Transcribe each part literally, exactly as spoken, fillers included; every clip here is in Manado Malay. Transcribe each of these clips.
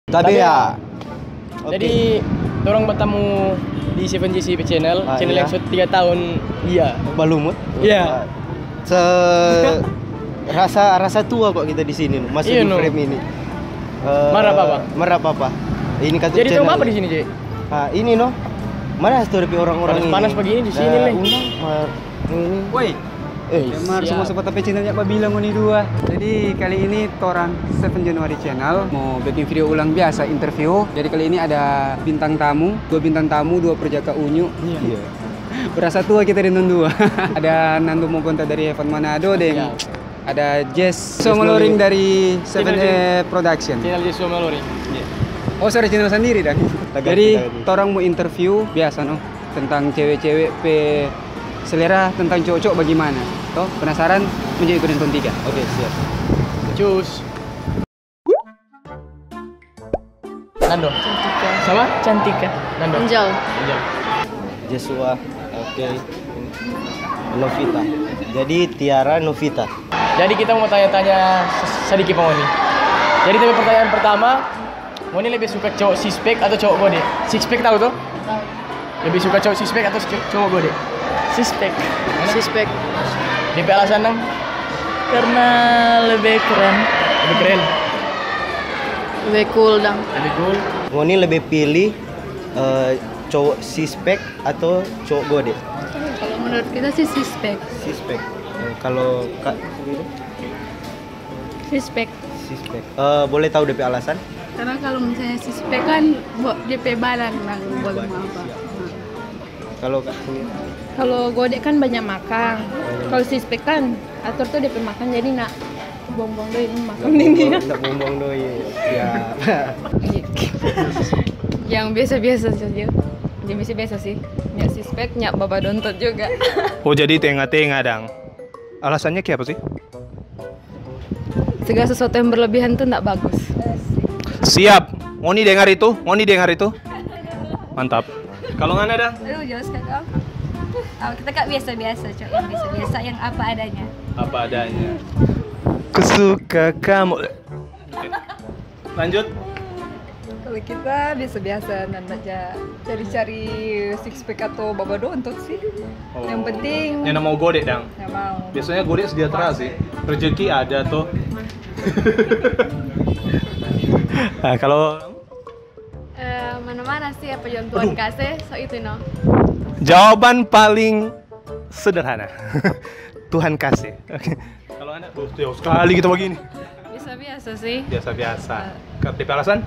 Tabea. Tabea. Oke. Jadi, torang bertemu di Seven J C P channel, ah, channel iya, yang sudah tiga tahun, iya. Balumut. Iya. Se-, rasa, rasa tua kok kita di sini, no. Masuk, iya, di, no, frame ini. Eh, mara apa? Mara apa? Ini kan jadi channel. Jadi, apa di sini, Cek? Ah, ini, no. Mana story orang-orang ini? Panas-panas begini di sini, eh, nih. Undang, mar-, ini. Woi. Eh, mar, siap. Semua sempat tapi channelnya babilang ngoni dua. Jadi, kali ini torang Seven January Channel mo bikin video ulang biasa, interview. Jadi, kali ini ada bintang tamu, dua bintang tamu, dua perjaka unyu. Iya. Iya. Berasa tua kita deng dong dua. Ada Nando Mogonta dari Heaven Manado deng, iya, ada Jess Somoloring dari Seven A Production. Channel Jess Somoloring. Iya. Oh, sorry, channel sendiri, dang. Jadi, torang mo interview biasa, no, tentang cewe-cewe pe selera, tentang cowok-cowok bagimana. Toh, penasaran? Menjadi ikutin tong tiga. Oke, siap. Cus. Nando. Cantika. Sama? Cantika. Nando. Angel. Angel. Joshua. Oke. Novita. Jadi Tiara Novita. Jadi kita mau tanya-tanya s-, sedikit pa ngoni. Jadi tapi pertanyaan pertama, ngoni lebih suka cowok six pack atau cowok gode? Six pack tahu tuh? Tahu. Lebih suka cowok six pack atau cow-, cowok gode? Six pack. Mana? Six pack. Depe alasan dang? Karena lebih keren. Lebih keren. Lebih cool dang. Lebih cool. Ngoni lebih pilih, eh, cowok six pack atau cowok gode? Kalau menurut kita sih six pack. Six pack. Eh, kalau Kak sendiri? Six pack. Six pack. Eh, boleh tahu depe alasan? Karena kalau misalnya six pack kan bo-, depe badan nang boleh. Badan, apa. Siap. Nah. Kalau Kak sendiri? Kalau gode kan banyak makang. Banyak. Kalau six pack kan ator tu depe makang jadi nda buang-buang doi makan. Nda buang-buang, nda buang-buang doi. Siap. Yang biasa-biasa saja. Yang biasa-biasa sih. Nda six pack, nda babadontot juga. Oh, jadi tenga-tenga dang. Alasannya kiapa sih? Segala sesuatu yang berlebihan tuh nggak bagus. Siap. Ngoni dengar itu? Ngoni dengar itu? Mantap. Kalau ngana dang? Aduh, jauh sekali, Kak. Oh, kita, Kak, biasa-biasa, Cok. Yang biasa-biasa, yang apa adanya. Apa adanya. Kusuka kamu. Oke. Lanjut. Kalau kita biasa-biasa, nanda ja cari-cari six pack atau babadontot sih. Oh. Yang penting nyanda mau gode dang. Nggak mau. Biasanya gode sejahtera sih. Rezeki ada tuh. Nah, kalau eh, mana-mana sih apa yang Tuhan kasih, so itu, no. Jawaban paling sederhana. Tuhan kasih. Oke. Kalau anak, oh, jauh sekali kita begini. Biasa-biasa sih. Biasa-biasa. Eh. Ka-, depe alasan?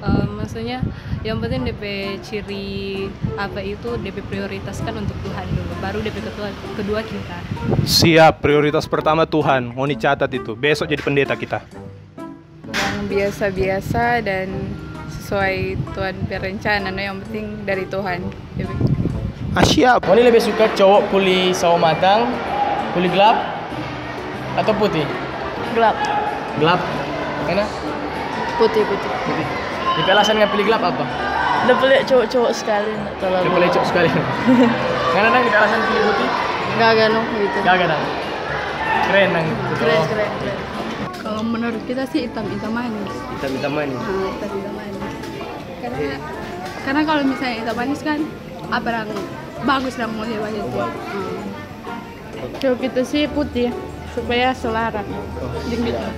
Eh, maksudnya, yang penting depe ciri apa itu, depe prioritaskan untuk Tuhan dulu, baru depe ketua-, kedua kita. Siap, prioritas pertama Tuhan. Ngoni catat itu. Besok jadi pendeta kita. Yang biasa-biasa dan sesuai Tuhan pe rencana, no, yang penting dari Tuhan. Jadi ah, siap. Ngoni lebih suka cowok kuli sawo matang, kuli gelap, atau putih? Gelap. Gelap. Ngana? Putih, putih. Putih. Depe alasan ngana pilih gelap apa? Nda pele cowok-cowok sekali, nda terlalu. Nda pele cowok sekali. Ngana dang depe alasan pilih putih? Gaga, no, gitu. Gaga dang. Keren dang gitu. Keren, keren, keren. Kalau menurut kita sih hitam-hitam manis. Hitam-hitam manis. Ah, hitam-hitam manis. Karena, karena kalau misalnya hitam manis kan, apa yang bagus yang mau dia pakai itu. Oh, bagus. Hmm. Kalau kita sih putih, supaya selara. Oh, iya.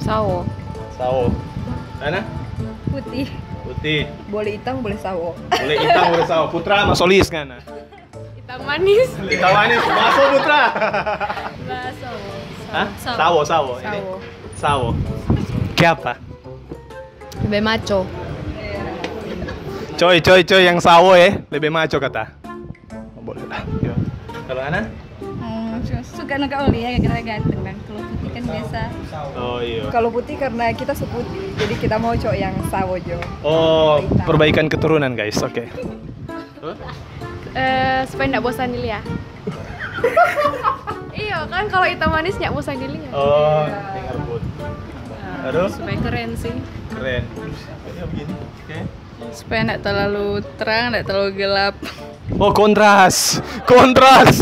Sawo. Sawo. Ana? Putih. Putih. Boleh hitam, boleh sawo. Boleh hitam, boleh sawo. Putra sama solis kan? Hitam manis. Hitam manis. Baso, Putra. Baso. Hah? Sawo. Sawo, sawo. Ini? Sawo. Sawo. Kiapa? Lebe maco. Coy, coy, coy, yang sawo, eh, lebe maco kata. Oh, boleh lah. Yo. Kalau Ana? Hmm, su-, suka no kak Oli ya, karena ganteng kan. Kalau putih kan biasa. Oh, iya. Kalau putih karena kita so putih, jadi kita mau cowok yang sawo jo. Oh, hitam. Perbaikan keturunan, guys. Oke. Hah? Eh, supaya ndak bosan dilia. Iyo, kan kalau hitam manis ndak bosan dilia. Oh, dengar pun. Nah, aduh. Supaya keren sih. Keren. Kayaknya begini. Oke. Supaya ndak terlalu terang, ndak terlalu gelap. Oh, kontras. Kontras.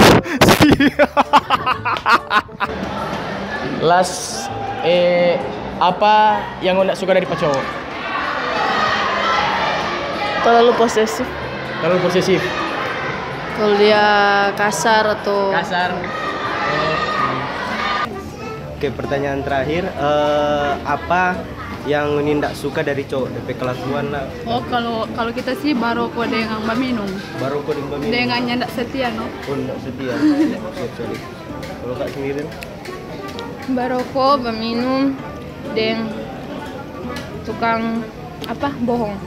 Las, eh, apa yang ndak suka dari pa cowok? Terlalu posesif. Terlalu posesif. Kalau dia kasar atau Kasar. Oke, pertanyaan terakhir, eh, apa yang ngoni ndak suka dari cowok, depe kelakuan lah? Oh, kalau kalau kita sih baroko dengan baminum. Baroko deng baminum. Dengan nyanda setia, no. Oh, ndak setia. Sorry, sorry. Kalau kak sendiri? Baroko, baminum, deng tukang apa, bohong.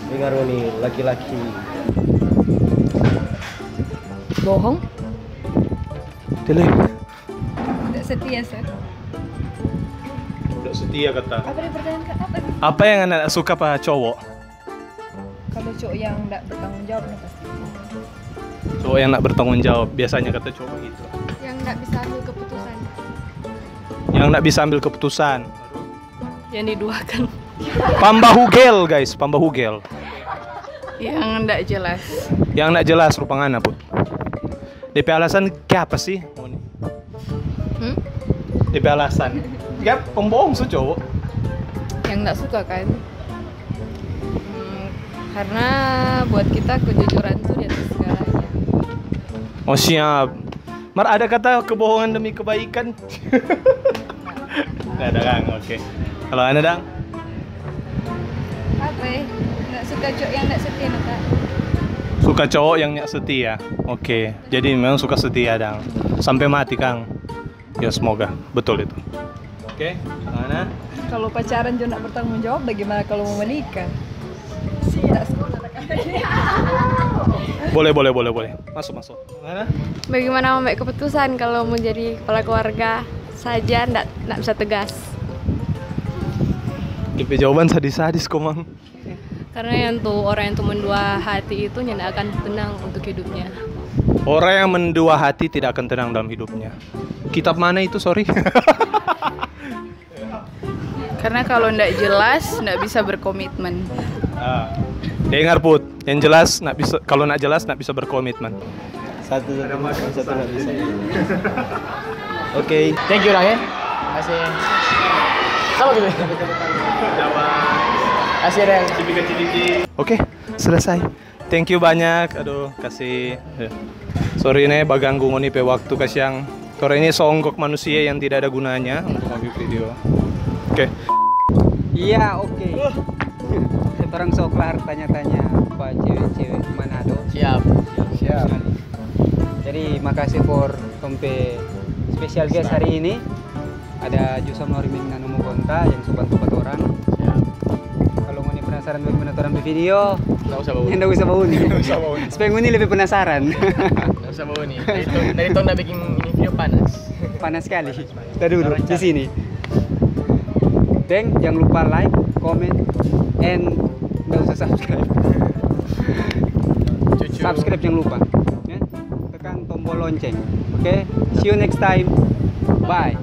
Dengar ngoni laki-laki. Bohong. Tele. Tidak setia, sir. Ndak setia kata. Apa yang pertanyaan, Kak? Apa sih? Apa yang anak suka pa cowok? Kalau cowok yang tidak bertanggung jawab, no, pasti. Cowok yang nak bertanggung jawab, biasanya kata cowok gitu. Yang tidak bisa ambil keputusan. Yang nak bisa ambil keputusan. Yang diduakan. Pambahugel guys, pambahugel. Yang ndak jelas. Yang nak jelas rupa ngana, Put. Depe alasan ke apa sih? Hmm? Depe alasan. Gap pembohong su cowok. Yang ndak suka kan? Hmm, karena buat kita kejujuran tuh di atas segalanya. Oh siap. Mar ada kata kebohongan demi kebaikan. Nggak ada, Kang. Oke. Kalau Ana, Dang? Apa ya? Nggak suka cowok yang nggak setia, no, Kak. Suka cowok yang nyak setia. Oke. Jadi memang suka setia, Dang. Sampai mati, Kang. Ya semoga betul itu. Oke, Ana? Kalau pacaran juga nggak bertanggung jawab, bagaimana kalau mau menikah? Sih, nggak sekolah, Kak. Boleh, boleh, boleh, boleh. Masuk, masuk. Ana? Bagaimana mau ambil keputusan kalau mau jadi kepala keluarga saja ndak ndak bisa tegas? Depe jawaban sadis-sadis, komang. Karena yang tuh orang yang tuh mendua hati itu nyanda akan tenang untuk hidupnya. Orang yang mendua hati tidak akan tenang dalam hidupnya. Kitab mana itu, sorry? Karena kalau ndak jelas, ndak bisa berkomitmen. Ah. Dengar, Put, yang jelas nak bisa, kalau nak jelas nak bisa berkomitmen. Satu, satu, satu nggak bisa. Oke. Thank you, Dang, ya. Kasih. Sama gitu. Kasih, Dang. Oke, selesai. Thank you banyak. Aduh, kasih. Sorry ne, baganggu ngoni pe waktu kasiang. Torang ini songgok manusia yang tidak ada gunanya untuk ngambil video. Oke. Iya, oke. Torang so klar tanya-tanya pa cewe-cewe Manado. Siap. Siap. Jadi makasih for tong pe special guest hari ini. Ada Jusom Norimin Nanomo Konta yang so bantu pa torang. Kalau ngoni penasaran bagaimana torang pe video, Nggak usah bawa. Nggak usah bawa ni. Supaya ngoni lebih penasaran. Nggak usah bawa ni. Dari tong, dari tong nda bikin ini video panas. Panas sekali. Kita dulu di sini. Deng, jangan lupa like, comment, and nggak usah subscribe. Subscribe jangan lupa. Ya? Tekan tombol lonceng. Oke, see you next time. Bye.